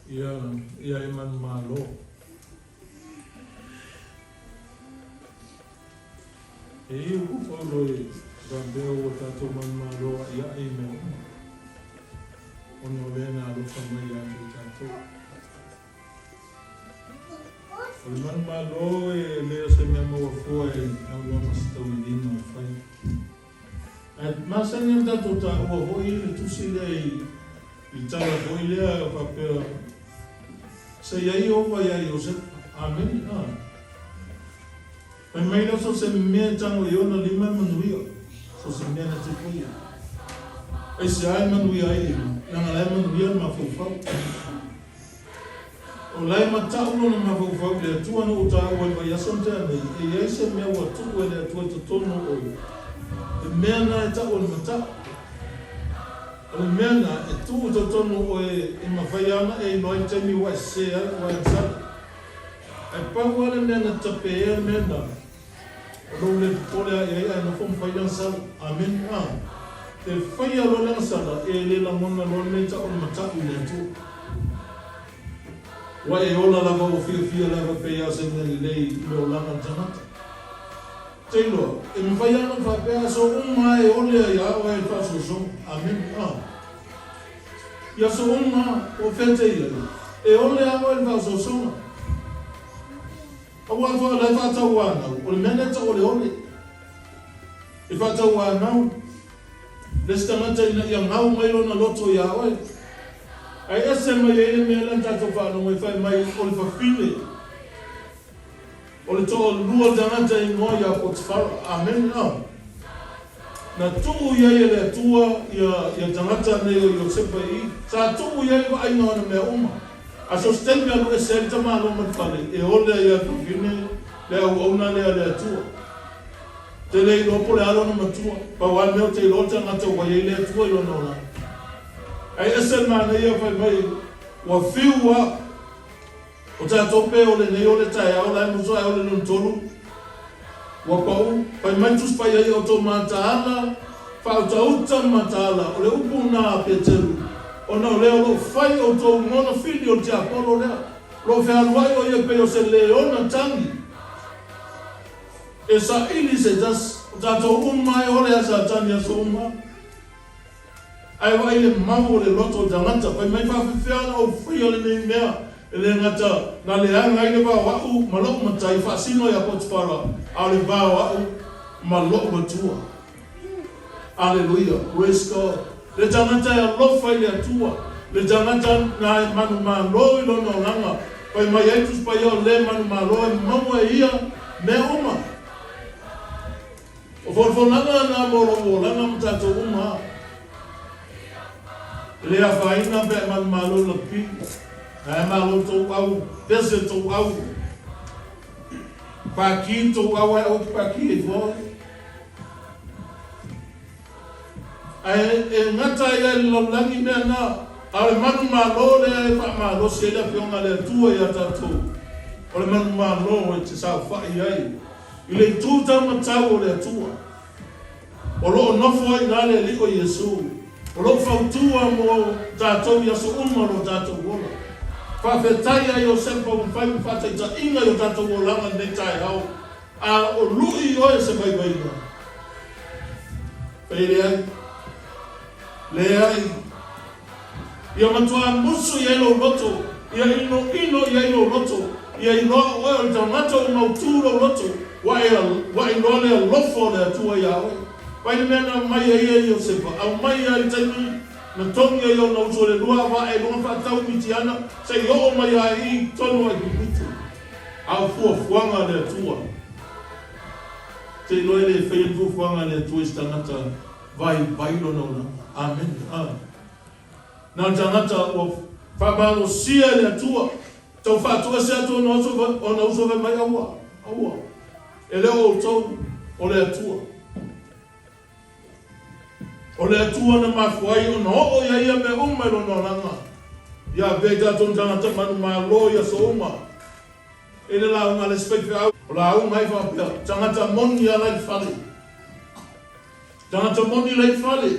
Ia, ia e manumalo. E i upu Paulo e faapea ua tatou manumalo aʻiaʻi i mea uma, ona o lea na alofa mai ia te i tatou. O le manumalo e le o se mea maua fua e auloa ma se tauiliga e fai. Ae masani ona tatou taua foi le tusi lea i le tala foi lea faapea, Se i ai Ieova iā Iosepa. Amene. A. Fai mai lea so o se mea e tago i ona lima e manuia, so o se mea na tupu ia. Aisea e manuia ai lima? Leaga la e manuia le mafaufau. O la e matau lona mafaufau i le Atua na ou taua i le vaiaso na tea nei, e i ai se mea ua tuu e le Atua i totonu o oe, le mea na e tau o le matau. O le mea na e tuu i totonu o oe e mafai ana e iloa ai le taimi ua e sese ai, ua e agasala. Ae pau lava le mea na tapeea le mea na, O lou le popole a i ai ae nofo ma fai le agasala. Amene. A. Te faia loa le agasala, e le lagona loa le mea e tau o le matau i le Atua. Ua e ola lava ua fiafia lava pei a o se mea lelei i le olaga o le tagata. Te iloa, e mafai lava ona faapea aso uma a e ole ai a oe i le faasoasoga. Amene. A. I aso uma a, o fea te i ai? E ole a oe i le faasoasoga. Aua foi o la e faatauanau, o le mea lea e tau o le ole. E faatauanau le isi tagata ina ia gau mai lona loto iā oe. Ae ese mai ai le mea lea na tatou faalogo ai fai mai o le fafine o le toalua tagata e igoa ia Potifara. Amene. A. Na tuu i ai e le Atua ia ia tagata nei o Iosepa i i. Sa tuu i ai le vaaiga o ana mea uma. A so se taimi alu ese ai le tamaloa ma le fale, e ole ai a fafine le auauna lea a le Atua. Te le iloa po o le a lona matua, pau a le mea o te iloa le tagata ua i ai le Atua i lona olaga. Ae ese le manaia fai mai ua fiu a. O tatou pe ole nei ole taeao la e musu ae ole lona tolu ua pau fai mai Tusi Paia ia outou mataala faautauta ma mataala o le upu na a Peteru ona o lea o loo fai outou mona fili o le tiapolo lea loo fealuai o ia pei o se leona tagi e saili se tasi o tatou uma e ole a Satani aso uma. Ae vaai le mau o le loto o le tagata, fai mai faafefea ona ou faia lenei mea, e le gata na leaga ai le vao aʻu ma loʻu matai faasino iā Potifara, a o le vao aʻu ma loʻu matua. Aleluia! Praise God! Le tagata e alofa i le Atua, le tagata na e manumalo i lona olaga, fai mai ai Tusi Paia o le manumalo e maua e ia mea uma. O fonofonoaga na mo lou olaga ma tatou uma a. E le afaina pe a manumalo i lapi, ae malo tou au, pese tou au, paki tou au ae aua te paki ai fua oe. Ae e gata ai a i le lalolagi mea na, a o le manumalo lea e faamalosi ai le Afioga a le Atua ia tatou, o le manumalo e te saofai ai I le itu taumatau o le Atua, o lo o nofo ai ina le Alii o Iesu, o lo o fautua mo tatou i aso uma o lo tatou ola. Faafetai ia Iosepa ua fai ma faataitaiga i o tatou olaga i lenei taeao, a o lui oe se vaivaiga. Fai leai. Leai. Ia matua musu i ai lou loto, ia inoino i ai lou loto, ia iloa oe o le tagata ua mautū lou loto, ua e, ua iloa le alofa o le Atua iā oe. Fai le mea na aumai ai e Iosefa, aumai ia i le taimi na togi ai ona uso i le lua vaa e luga faatau Mitiana se i oo mai ai i totonu o Aikupito. A o fuafuaga a le Atua, te iloa e le faia ni fuafuaga a le Atua i se tagata vaivai lona olaga. Amene. A. Na le tagata ua faamalosia e le Atua, tau faatoese atu ona uso, ona uso fai mai, Aua, aua, e le o outou, o le Atua. O le Atua na mafua ai ona oo ia ia mea uma i lona olaga. Ia avea i tatou tagata manumalo i aso uma. E le lauga a le isi faifeau, o lauga ai faapea, tagata moni ala i fale. Tagata moni la i fale,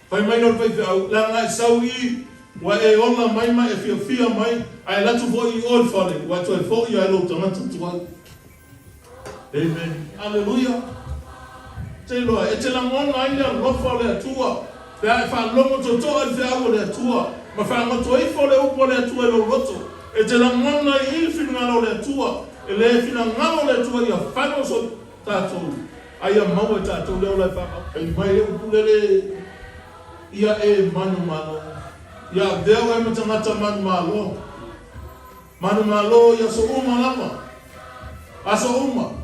fai mai la o le faifeau, leaga e sau i. Ua e ola mai ma e fiafia mai, a e alu atu foi i o i le fale, ua e toe foi lava i lou tagata tuai. Amen. Aleluia. Te iloa, e te lagona ai le alofa o le Atua, pe a e faalogo totoa i le feau o le Atua, ma faagoto ifo le upu a le Atua i lou loto. E te lagona ai i le finagalo o le Atua, e le finagalo le Atua ia fano so tatou, a ia maua e tatou le ola e faamau. Fai mai le upu lele ia e manumalo, ia avea oe ma tagata manumalo. Manumalo i aso uma lava. Aso uma.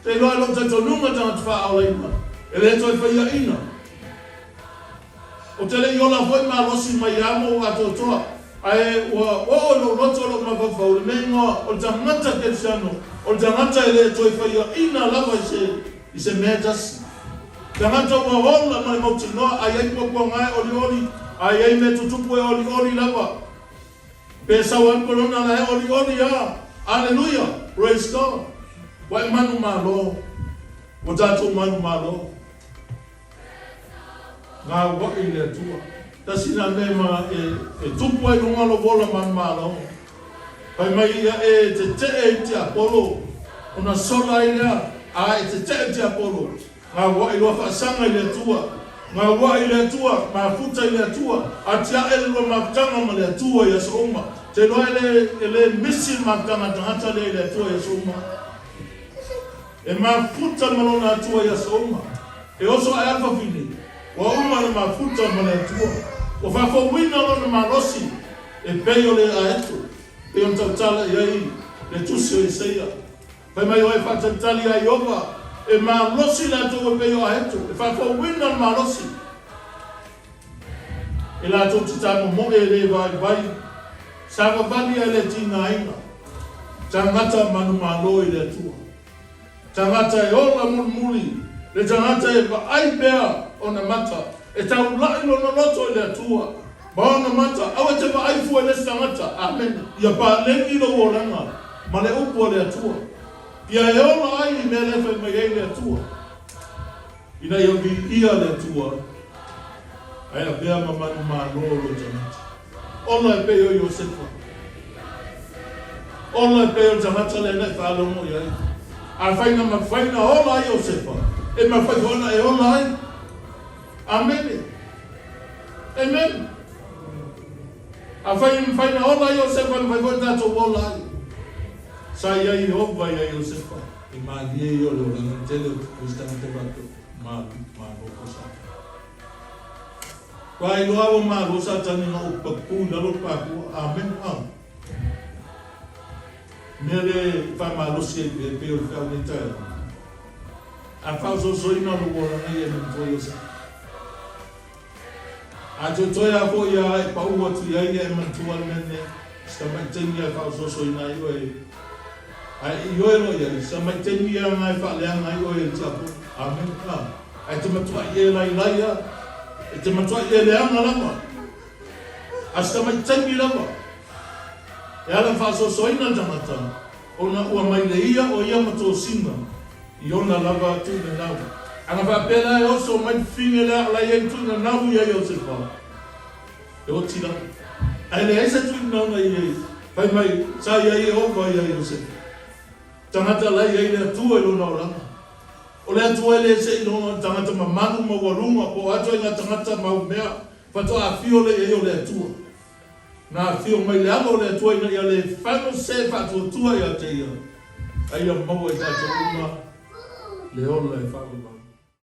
Te iloa i lou talitonuga tagata faaolaina, e le toe faiaina. Ou te le i ola foi malosi mai ia mou atoatoa, ae ua oo i lou loto lou mafaufau i le mea igoa o le tagata kerisiano, o le tagata e le toe faiaina lava i se i se mea e tasi. Tagata ua ola ma le mautinoa, a i ai puapuaga e olioli, a i ai mea tutupu e olioli lava. Pe sau ai kolona la e olioli a. Aleluia! Praise God! Ua e manumalo. Ua tatou manumalo. Gaua'i i le Atua. Tasi na mea ma e, e tupu ai luga lou ola manumalo. Fai mai ia e tete'e i tiapolo, ona sola ai lea, a e tete'e i tiapolo. Gaua'i loa faasaga i le Atua. Gaua'i i le Atua, mafuta i le Atua, atia'e le lua mafutaga ma le Atua i aso uma. Te iloa e le, e le misi le mafutaga a le tagata lea i le Atua i aso uma. E mafuta ma lona Atua i aso uma. E oso ae a le fafine, ua uma le mafuta ma le Atua. Ua faafouina lona malosi e pei o le aeto, pei ona tautala i ai le Tusi o Isaia. Fai mai oe faatalitali ia Ieova, e malosi latou e pei o aeto, e faafouina le malosi. E latou te tamomoe e le vaivai, savavali ae le tigaina, tagata manumalo i le Atua. Tagata e ola mulimuli, le tagata e vaai pea ona mata, e taulai lona loto i le Atua, ma ona mata, aua e te vaai fua i le isi tagata. Amene. Ia paleni lou olaga ma le upu a le Atua, ia e ola ai i mea lea e fai mai ai le Atua, ina ia viia le Atua, ae avea ma manumalo lou tagata. Ola e pei o Iosefa. Ola e pei o le tagata lea na e faalogo i ai. Afai na mafai na ola ai Iosefa, e mafai foi ona e ola ai. Amene. Amen. Afai e mafai na ola ai Iosefa, e mafai foi ona tatou ola ai. Sa i ai Ieova iā Iosefa. E malie ia o le olaga tele o isi tagata faapea, Malo ko Satani. Ua iloa ua malo Satani na upu papu i lalo o le pāpua. Amene. A. Mea lea e faamalosi ai pea, pei o le feau nei taeao. A faaosoosoina lou olaga ia e manatua Iosefa. A toetoe a foi ia e pau atu i ai ia e manatua le mea lenei, si tamai taimi ia e faaosoosoina ai oe, a e ioe loa i ai, si tamai taimi ia na e faaleaga ai oe e le tiapolo. Amene. A. Ae te matuai e lailai a. E te matuai e leaga lava. A si tamai taimi lava. E ala faaosoosoina le tagata, ona ua mai le ia o ia ma tosina. I ona lava tuinanau. A na faapea la e oso mai le fafine lea o la e i ai le tuinanau ia Iosefa, e oti lava. Ae leai se tuinanau na i ai, fai mai, sa i ai Ieova ia Iosefa. Tagata la e i ai le Atua i lona olaga. O le Atua e le seiloga o le tagata mamalu maualuga po o a ituaiga tagata mau mea faatoa afio lea i ai o le Atua. Na afio mai le alo o le Atua ina ia le fano se faatuatua ia te ia, a ia maua i tatou uma le ola e faavavau.